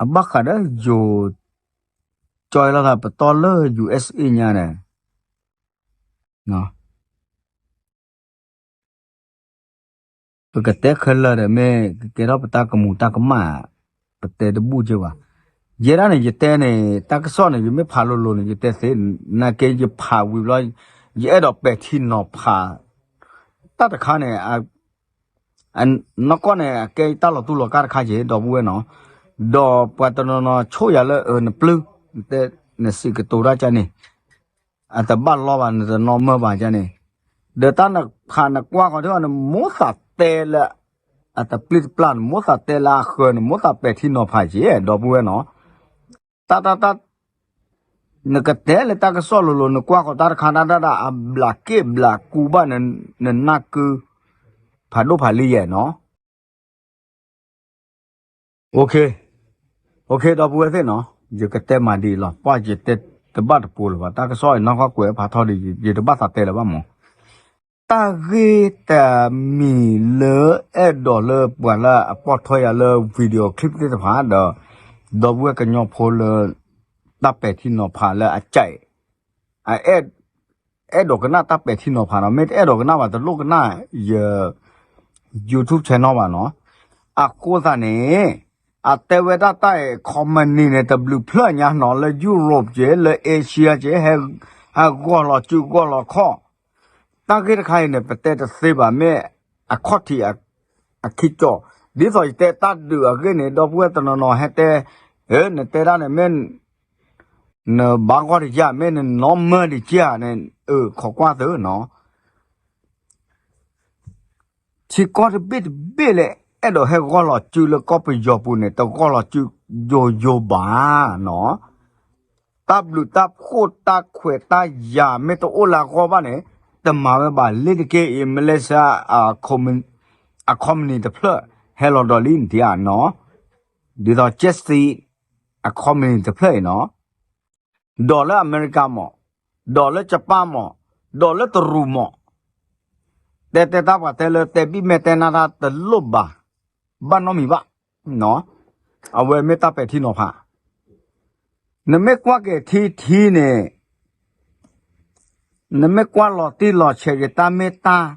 အဘၣ်ဃးဒီးယိၤ ကၠီလီၤသးပတီၢ်လၢ ယူႇအ့း အ့း ညါန့ၣ် ပကတဲခဲလၢာ်ဒီး မ့ၢ်ကကဲထီၣ်ပတၢ်ကမူၤတၢ်ကမၣ် ပတဲတဘူၣ်က့ဘၣ်. ယဲဒၣ်န့ၣ် ယတဲန့ၣ် တၢ်ကစီၣ်န့ၣ် ယမ့ၢ်ဖးလိၤလိၤန့ၣ် ယတဲသ့, နာ်က့ယဖးဝံၤဘျီ ယအဲၣ်ဒိးပဲာ်ထံနီၤဖး တၢ်တခါန့ၣ် နီၢ်ကီၢ်န့ၣ် အကဲတၢ်လီၤတူၢ်လီၤကာ်တခါက့ ဒီပုၢ်ဝဲၢ်နီၤ, ဒီးပှၤတနီၤနီၤဆိၣ်ယၤလၢ အၢ နပျုၢ် နစံးကတိၤတၢ်ကန့ၣ် အတဘၣ်လီဘၣ် နတနီၢ်မၢဘၣ်ကန့ၣ်, ဒီးတၢ်နဖးနကွၢ်ဃီၤထံၣ်အီၤ နမိၣ်သးတဲလၢ အတပျုၢ်တပျၢ် နမိၣ်သးတဲလၢအဃၢၤ နမိၣ်သးပဲာ်ထံနီၤဖးက့ ဒီပုၢ်ဝဲၢ်နီၤ, တၢ်တၢ်တၢ် နကတဲလၢတၢ်ကစီၣ်လိၤလိၤ နကွၢ်ဃီၤတၢ်တခါတၢ်ဒၣ်ဒၣ် အဘျးက့ၣ်ဘျးကူဘၣ် နနၢ်ကု ဖးဒိၣ်ဖးလံယဲၢ်နီၤ. အိၣ်ခ့ ဒီပုၢ်ဝဲၢ်သ့ၣ်နီၤ, ယကတဲမၤဒ်အံၤလီၤ, ပှၢ်ယတဲတဘၣ်တပူၤလၢၤဘၣ်, တၢ်ကစီၣ်အံၤနီၢ်ကီၢ်ကွဲးဖးထီဒ် ယတဘၣ်သးတဲလၢၤဘၣ်မး. တၢ်ဂ့ၢ်တမံၤလၢအဲၣ်ဒိးလၢပှၤလၢအပိာ်ထွဲယၤလၢ video clip သ့ၣ်တဖၣ်ဒီး ဒီပုၢ်ဝဲၢ်ကညီဖိလၢ တၢ်ပဲာ်ထံနီၤဖးလၢအကဲ အ အဲၣ်ဒိးကနၣ်တၢ်ပဲာ်ထံနီၤဖးနီၤ, မ့ၢ်တအဲၣ်ဒိးကနၣ်ဘၣ် တလိၣ်ကနၣ်ယ YouTube channel ဘၣ်နီၤ. အဃိသတးန့ၣ် အတဲဝဲဒၣ်တၢ်အဲၣ် company န့ၣ် တဘျုးဖျၢၣ်ညါနီၤ, လၢ Europe က့ လၢ Asia က့ ဟဲဂီၢ်လီၤစုဂီၢ်လီၤခီၣ်, တၢ်ဂ့ၢ်တခါအံၤန့ၣ် ပတဲတသ့ဘၣ် မ့ၢ်အခီၣ်ထံး အခံကၠီၣ်, ဒ်သိးယတဲတၢ်ဒုးအဂ့ၢ်န့ၣ် ဒီပုၢ်ဝဲၢ်တနီၤနီၤဟဲတဲ, နတဲဒၣ်န့ၣ် မ့ၢ်နဘၣ်ဂီၢ်တယၢ် မ့ၢ်နနီၢ်မၢတကၢ်န့ၣ် အခိးကွၢ်သုနီၤ. ထံကီၢ်တဘ့ၣ်တဘ့ၣ်လၢ အဲၣ်ဒိးဟဲဂီၢ်လီၤစုလၢကီၢ်ပယီၤပူၤန့ၣ် တဂီၢ်လီၤစုယိယိဘၣ်နီၤ. တၢ်ဘျုးတၢ်ဖှိၣ်တၢ်ခွဲးတၢ်ယာ်မ့ၢ်တအိၣ်လၢအဂီၢ်ဘၣ်န့ၣ် တမၤဝဲဘၣ်. လ့ၤတက့ၢ်အံၤ Malaysia အ company တဖျၢၣ် ဟဲလီၤဒီးလံနထံၣ်ဧါနီၤ, ဒ်သိး Jet Sea အ company တဖျၢၣ်အံၤနီၤ, ဒီးလၢအမဲရကၤမး, ဒီးလၢယပၣ်မး, ဒီးလၢတရူးမး, တဲတဲတၢ်ပှၤတဲလၢတဲဘံၣ်မဲာ်တဲနါတၢ်တလိၣ်ဘၣ်, ဘၣ်နီတမံၤဘၣ်, အဝဲမ့ၢ်တၢ်ပဲာ်ထံနီၤဖး နမ့ၢ်ကွၢ်က့ၤထံထံန့ၣ် နမ့ၢ်ကွၢ်လီၤတံၢ်လီၤဆဲးက့ၤတၢ်မ့ၢ်တၢ်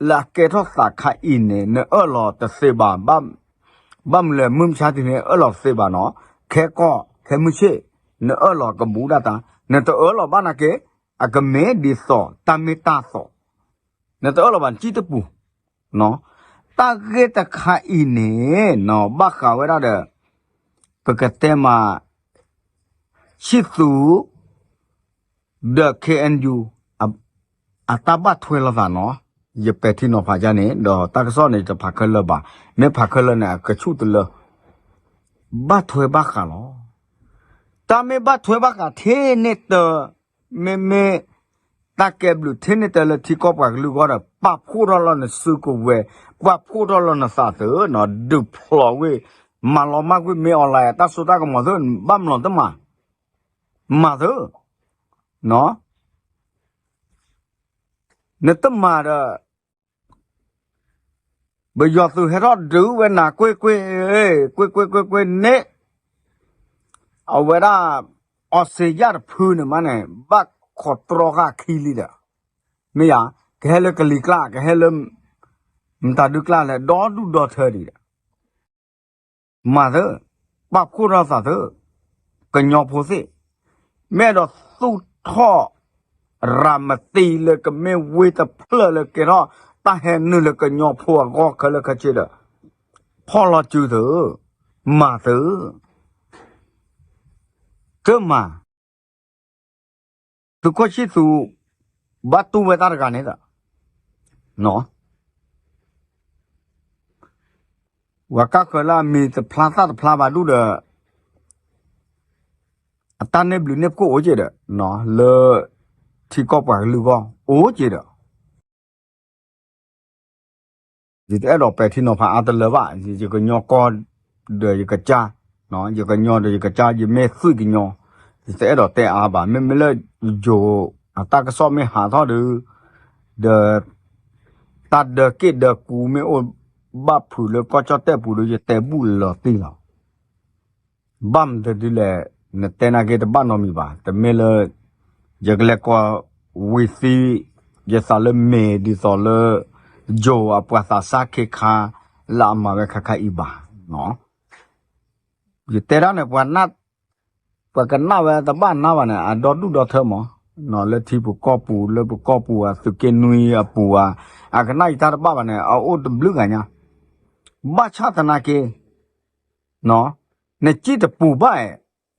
လၢအကဲထီၣ်သးခါအံၤန့ၣ် နအၢၣ်လီၤတသ့ဘၣ်, ဘၣ်မနုၤလဲၣ် မုၢ်မဆါတနံၤ အၢၣ်လီၤတသ့ဘၣ်နီၤ, ခဲကီၢ်ခဲမုၢ်ဆ့ၣ် နအၢၣ်လီၤကဘူးဒၣ်တၢ်, နတအၢၣ်လီၤဘၣ်နာ်က့ အကမ့ၢ်ဒ်သိးတၢ်မ့ၢ်တၢ်တီ နတအၢၣ်လီၤဘၣ်နစံၣ်တပူၤ တၢ်ဂ့ၢ်တခါအံၤန့ၣ် ဘၣ်ဃးဝဲဒၣ်ဒီး ပကတဲမး ဆံၣ်သူ ဒီး ခ့ၣ်အဲၣ်ယူၣ် အတၢ်ဘၣ်ထွဲလိာ်သးနီၤ, ယပဲာ်ထံနီၤဖးယါန့ၣ် ဒီးတၢ်ကစီၣ်န့ၣ် ယတဖးခဲလၢာ်ဘၣ်, မ့ၢ်ဖးခဲလၢာ်န့ၣ် အကဆူၣ်တလၢ ဘၣ်ထွဲဘၣ်ဃးလီၤ. တၢ်မ့ၢ်ဘၣ်ထွဲဘၣ်ဃးထဲန့ၣ်တၢ် မ့မ့ၢ် တၢ်ကဲဘျုးထဲန့ၣ်တၢ်လၢထံကီၢ်ပှၤကလုာ်အဂီၢ်ဒီး ပာ်ဖှိၣ်ထီၣ်လီၤနစုကဝဲၤ, ပာ်ဖှိၣ်ထီၣ်လီၤနသးသု, ဒုးဖျိးဝဲ မၤလီၤမၢ်ကွံာ်မ့ၢ် online တၢ်စိတၢ်ကမီၤသု ဘၣ်မနုၤတမၤ, မၤသု နတမၤဒီး ပယီၤသုးဟဲထီၣ်ဒုးဝဲနၤကွ့ၢ်ကွ့ၢ်, ကွ့ၢ်ကွ့ၢ်ကွ့ၢ်ကွ့ၢ်န့ၣ် အဝဲဒၣ် အီစ့ၣ်ယၣ်တဖုန့ၣ်မးန့ၣ် ဘၣ်ခိးတြီဃာ်ခံလံဒီး, မ့ၢ်ယါ, ကဟဲလၢကလံၤကျါ ကဟဲလၢ မတၤဒုကျါလဲၣ် ဒီဒူၣ်ဒီထၢဒံးဒီး မၤသု, ပာ်ဖှိၣ်ထီၣ်သးသု, ကညီဖိသ့ၣ်, မ့ၢ်အဲၣ်ဒိးသူၣ်ထီၣ် ရၤမတံလၢကမ့ၢ်ဝ့ၢ်တဖျၢၣ်လၢကဲထီၣ် တၢ်ဟဲနုာ်လၢကညီဖိအဂီၢ်ခဲလၢာ်ခဲဆ့ဒီး, ဖီၣ်လီၤစုသု, မၤသု, တမၤ သုးခိၣ်ဆံၣ်သူး ဘၣ်တူၢ်ဝဲတၢ်တဂၤန့ၣ်ဒီး, နီၤ, ပှၤကါဃၢၤလၢအမံၤတဖျါသၣ်တဖျါဘၣ်ဒူၣ်ဒီး အတၢ်န့ၢ်ဘျုးန့ၢ်ဖှိၣ်အိၣ်က့ဒီး လၢထံကီၢ်ပှၤကလုာ်အဂီၢ် အိၣ်က့ဒီး ယတအဲၣ်ဒိးပဲာ်ထံနီၤဖးအါတလၢဘၣ်, ယကညီကီၢ်ဒီးယကစၢ်, ယကညီဒီးယကစၢ် ယမ့ၢ်သွံၣ်ကညီ, ယတအဲၣ်ဒိးတဲအါဘၣ်. မ့မ့ၢ်လၢယိၤအတၢ်ကစီၣ်မ့ၢ်ဟးထီၣ်ဒီး, ဒီး တၢ်ဒၢးက့ၣ်ဒၢးကူမ့ၢ်အိၣ်ဘၣ်ဖုးလၢကီၢ်ကၠီၣ်တဲၣ်ပူၤဒီး ယတဲဘူးလီၤတံၢ်လီၤ. ဘၣ်မတၤဒ်လဲၣ်, နတဲနာ်က့တဘၣ်နီတမံၤဘၣ်. တမ့ၢ်လၢ ယကလဲၤကိးဝံၤသံ, ယသးလၢမ့ၢ်ဒ်သိးလၢ ယိၤအပှၤသးစၢ်ခ့ခါ လၢအမၤဝဲခါခါအံၤဘၣ်. ယတဲဒၣ်န့ၣ် ပှၤကနၣ်ဝဲတဘၣ်နါဘၣ်န့ၣ် အဒီဒူၣ်ဒီထၢမး, လၢထံပူၤကီၢ်ပူၤ လၢပကီၢ်ပူၤအသုးက့ၣ်နွံအပူၤဧါ, အကနၣ်ယတၢ်တဘၣ်ဘၣ်န့ၣ် အအိၣ်တဘျုးဂၤညါ, ဘၣ်ဆၣ်သနာ်က့ နစံၣ်တပူၤဘၣ်,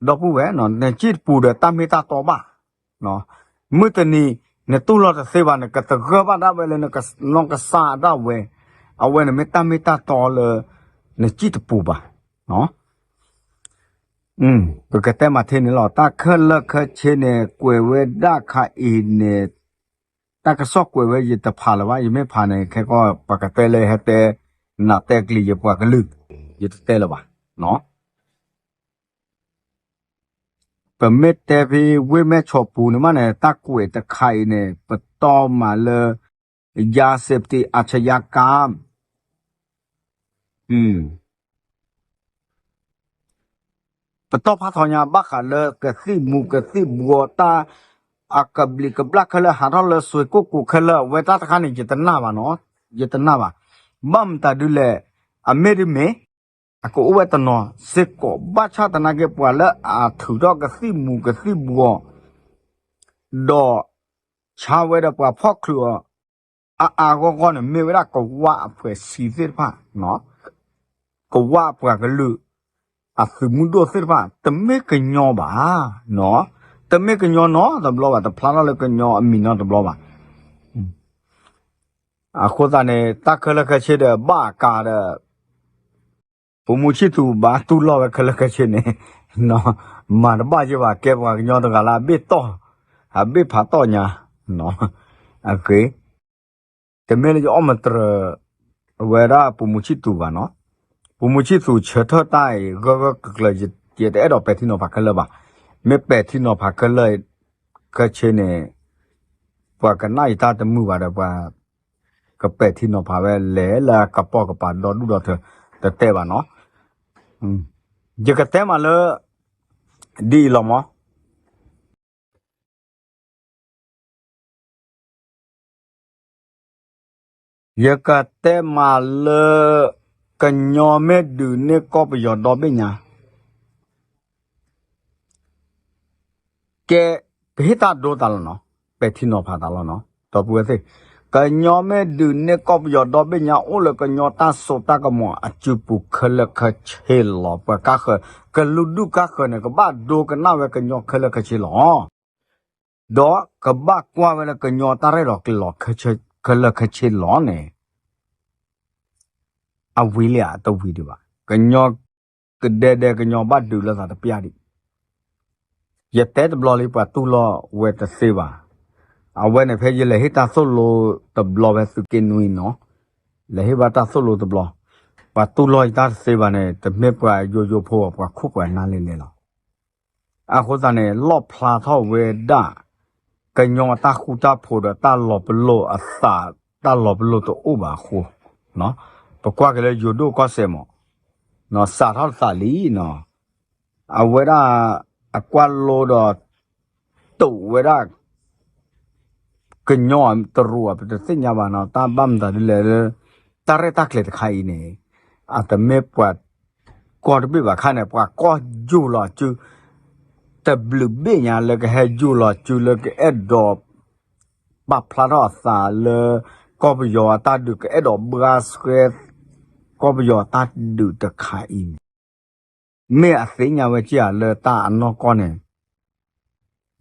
ဒီပုၢ်ဝဲၢ်, နစံၣ်တပူၤဒီးတၢ်မ့ၢ်တၢ်တီဘၣ်. မုၢ်တနံၤ နတူၢ်လိာ်တသ့ဘၣ်န့ၣ် ကသဂၢၢ်ဘၣ်ဒၣ်ဝဲလၢနနီၢ်ကစၢ်ဒၣ်ဝဲ, အဝဲန့ၣ်မ့ၢ်တၢ်မ့ၢ်တၢ်တီလၢ နစံၣ်တပူၤဘၣ်. ပကတဲမၤထဲန့ၣ်လီၤ. တၢ်ခဲလၢာ်ခဲဆ့န့ၣ် ကွဲးဝဲဒၣ်ခါအံၤန့ၣ်, တၢ်ကစီၣ်ကွဲးဝဲယတဖးလၢၤဘၣ်, ယမ့ၢ်ဖးန့ၣ် ခဲကီၢ်ပှၤကတဲလၢဟဲတဲ နၤတဲကျံၤယပှၤကလုာ်, ယတတဲလၢၤဘၣ်. ပမ့ၢ်တဲဖဲဝ့ၢ်မဲၢ်ဆီးပူၤန့ၣ်မးန့ၣ် တၢ်ကွဲးတခါအံၤန့ၣ် ပတီၢ်မးလၢ ယၤစဲးပတံး အၣ်ဆယါကၢမ်ၣ် ပတီၢ်ဖးထီညါဘၣ်ဃးလၢကသံၣ်မူၤကသံၣ်ဘှီးတၢ် အကဘျံးကဘျၣ်ခဲလၢာ်ဟးထီၣ်လၢစွ့ၢ်ကိၣ်ကိးခဲလၢာ် အဝဲတၢ်တခါန့ၣ် ယတနာ်ဘၣ်နီၤ, ယတနာ်ဘၣ်. ဘၣ်မတၤဒ်လဲၣ်, အမ့ၢ်ဒ်မ့ၢ် အကအိၣ်ဝဲတနီၤစ့ၢ်ကီး ဘၣ်ဆၣ်သနာ်က့ ပှၤလၢအထုးထီၣ်ကသံၣ်မူၤကသံၣ်ဘှီး ဒီး ဆါဝဲဒီးပှၤဖီၣ်ချုးအီၤ အါအါဂီၢ်ဂီၢ်န့ၣ် မ့ၢ်ဝဲဒၣ်ကဝၢ်အဖှဲးဆံးသ့ၣ်တဖၣ်, ကဝၢ်ပှၤကလုာ် အသုးမုၢ်ဒိၣ်သ့ၣ်တဖၣ် တမ့ၢ်ကညီဘၣ်, တမ့ၢ်ကညီနီတဘျီဘၣ်, တဖျါထီၣ်လၢကညီအမံၤနီတဘျီဘၣ်. အဃိသတးန့ၣ် တၢ်ခဲလၢာ်ခဲဆ့ဒီး ဘၣ်အကါဒီး ပိာ်မုၣ်ဆံၣ်သူးဘၣ်တူၢ်လိာ်ဝဲခဲလၢာ်ခဲဆ့န့ၣ်, မၤတဘၣ်ယဲဘၣ် ကဲပှၤကညီတဂၤလၢအဘ့ၣ်တီၢ်, အဘ့ၣ်ဖးတီၢ်ညါ, အဂ့ၢ်, တမ့ၢ်လၢယအီၣ်မတြၢၤ အဝဲဒၣ်ပိာ်မုၣ်ဆံၣ်သူးဘၣ်နီၤ, ပိာ်မုၣ်ဆံၣ်သူးဆၢထၢၣ်တၢ်အံၤ ဂၢၢ်ဂၢၢ်ကျၢၤကျၢၤ ယတအဲၣ်ဒိးပဲာ်ထံနီၤဖးခဲလၢာ်ဘၣ်, မ့ၢ်ပဲာ်ထံနီၤဖးခဲလၢာ် ခဲဆ့န့ၣ် ပှၤကနၣ်ယတၢ်တမုာ်ဘၣ်ဒီး ပှၤ ကပဲာ်ထံနီၤဖးဝဲလဲၣ်လၢကပိာ်ကပၤဒီဒူၣ်ဒီထၢ တတဲဘၣ်နီၤ. ယကတဲမးလၢ ဒ်အံၤလီၤမး, ယကတဲမးလၢ ကညီမ့ၢ်ဒုးန့ၢ်ကီၢ်ပယီၤဒီဘ့ၣ်ညါ ကဲ ပဟ့ၣ်တၢ်ဒိသးလီၤနီၤ, ပဲာ်ထံနီၤဖးသးလီၤနီၤ, ဒီပုၢ်ဝဲၢ်သ့ၣ်, ကညီမ့ၢ်ဒုးန့ၢ်ကီၢ်ပယီၤဒီဘ့ၣ်ညါအိၣ်လၢကညီတၢ်စိတၢ်ကမီၤအစုပူၤခဲလၢာ်ခဲဆ့လီၤ. ပှၤကါဃၢၤ ကလုာ်ဒူၣ်ကါဃၢၤန့ၣ် ကဘၣ်ဒိကနၣ်ဝဲကညီခဲလၢာ်ခဲဆ့လီၤ. ဒီးကဘၣ်ကွၢ်ဝဲလၢကညီတၢ်ရဲၣ်လီၤကျဲၤလီၤခဲလၢာ်ခဲဆ့လီၤန့ၣ် အဝံၤလံဧါ တဝံၤဒံးဘၣ်. ကညီကဒဲဒဲ ကညီဘၣ်ဒုးလိာ်သးတပျၢ်ဒံး, ယတဲတဘျီလံ ပှၤတူၢ်လိာ်ဝဲတသ့ဘၣ်. အဝဲန့ၣ်ဖဲယလဲၤဟ့ၣ်တၢ်သိၣ်လိတဘျီဖဲသုးက့နွံနီၤ, လဲၤဟ့ၣ်ဘၣ်တၢ်သိၣ်လိတဘျီ, ပှၤတူၢ်လိာ်ယတၢ်တသ့ဘၣ်န့ၣ် တမ့ၢ်ပှၤယိယိဖိဘၣ် ပှၤခိၣ်ပှၤနၢ်လဲၣ်လဲၣ်လီၤ. အဃိသတးန့ၣ် လီၣ်ဖျါထီၣ်ဝဲဒၣ် ကညီအတၢ်ဃူတၢ်ဖိးဒီးတၢ်လီၤပလိာ်အသး တၢ်လီၤပလိာ်တအိၣ်ဘၣ်အဃိ, ပကွၢ်က့ၤလၢယိၤဒိၣ်ကီၢ်စဲၣ်မး, စးထီၣ်သးလံနီၤ, အဝဲဒၣ် အကွၢ်လိဒီး တိာ်ဝဲဒၣ် ကညီတရူး ပတသ့ၣ်ညါဘၣ်နီၤ, တၢ်ဘၣ်မတၤဒ်လဲၣ်လၢ တၢ်ရဲၣ်တၢ်ကျဲၤတခါအံၤန့ၣ် အတမ့ၢ်ပှၤကီၢ်တဘ့ၣ်ဘၣ်ခါန့ၣ် ပှၤကီၢ်ယူၢ်လီၤစု တဘျုးဘ့ၣ်ညါလၢကဟဲယူၢ်လီၤစုလၢကအဲၣ်ဒိး ပာ်ဖျါထီၣ်အသးလၢ ကီၢ်ပယီၤအတၢ်ဒုး ကအဲၣ်ဒိးဘှါဆှဲ ကီၢ်ပယီၤအတၢ်ဒုးတခါအံၤန့ၣ် မ့ၢ်အသ့ၣ်ညါဝဲက့ၤဧါလၢတၢ်အနီၢ်ကီၢ်န့ၣ်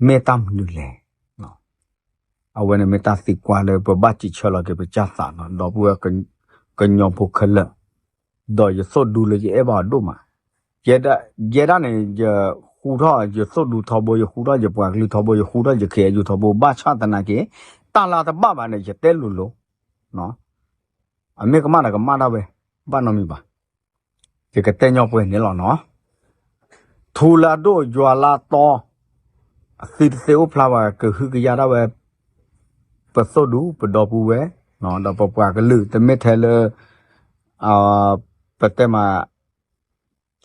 မ့ၢ်တၢ်မနုၤလဲၣ်. အဝဲန့ၣ်မ့ၢ်တၢ်သံကွၢ်လၢပဘၣ်စံးဆၢလီၤက့ၤပကစၢ်သးနီၤ ဒီပုၢ်ဝဲၢ်ကညီဖိခဲလၢာ်, ဒီးယသိၣ်ဒူလၢယအဲၣ်ဘၣ်အီၤဒိၣ်မး. ယဲဒၣ်န့ၣ် ယဃူထီၣ်ယသိၣ်ဒူထီဘိ, ယဃူထီၣ်ယပှၤကလုာ်ထီဘိ, ယဃူထီၣ်ယ ခ့ယယူ ထီဘိ, ဘၣ်ဆၣ်သနာ်က့ တၢ်လၢတဘၣ်ဘၣ်န့ၣ် ယတဲလိၤလိၤ, အမ့ၢ်ကမၣ်ဒီးကမၣ်ဒၣ်ဝဲ, ဘၣ်နီတမံၤဘၣ်. ယကတဲညီပှဲၤန့ၣ်လီၤနီၤ. ထူလၢအဒိၣ်ယွၤလၢအတီ, အသံတသ့အိၣ်ဖျါဘၣ် ကဟုကယာ်ဒၣ်ဝဲ ပသိၣ်ဒူပဒီပုၢ်ဝဲၢ်, ဒီးပပှၤကလုာ် တမ့ၢ်ထဲလၢ ပတဲမး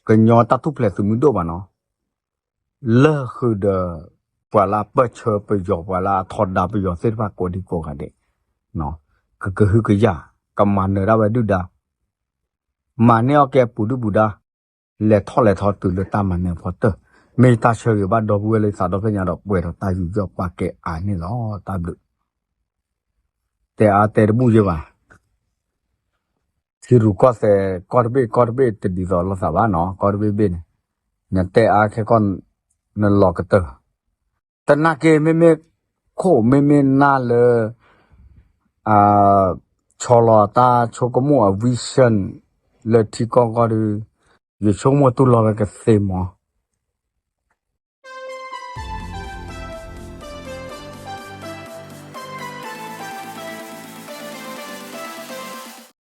ကညီတၢ်ထူၣ်ဖျဲးသုးမုၢ်ဒိၣ်ဘၣ်နီၤ, လၢဃုာ်ဒီး ပှၤလၢအပၢၢ်ဆၢပယီၤ ပှၤလၢအထီဒါပယီၤသ့ၣ်တဖၣ်ကိးဒံကိးဂၤဒဲး, ကကဟုကယာ် ကမၤနၢၤဒၣ်ဝဲဒုၣ်ဒါ, မၤန့ၢ်အီၣ်ကဲပူၤဒုၣ်ပူၤဒါ, လဲၤထီၣ်လဲၤထီတုၤလၢတၢ်မၤနၢၤအဖီတၢၢ်, မ့ၢ်တၢ်ဆၢဂ့ၤဘၣ်ဒီပုၢ်ဝဲၢ်လၢသးဒီဖျၢၣ်ညါဒီး ပှဲၤဒီးတၢ်ယူးယီၣ်ပာ်ကဲအါန့ၣ်လီၤ. တၢ်ဘျုး တဲအါတဲတဘူၣ်ယဲဘၣ်. ထံရူၢ်ကီၢ်သဲး ကီၢ်တဘ့ၣ် ကီၢ်တဘ့ၣ်တဒ်သိးလိာ်သးဘၣ်နီၤ, ကီၢ်တဘ့ၣ်ဘ့ၣ်န့ၣ် နတဲအါခဲကီၢ် နလီၤကတၢၢ်, သနာ်က့ မ့မ့ၢ်ခိၣ် မ့မ့ၢ်နၢ်လၢ ဆီလီၤတၢ်ဆိကမိၣ်အ vision လၢထံကီၢ်ဂီၢ်ဒီး ယဆိကမိၣ်တူၢ်လိာ်ဝဲကသ့မး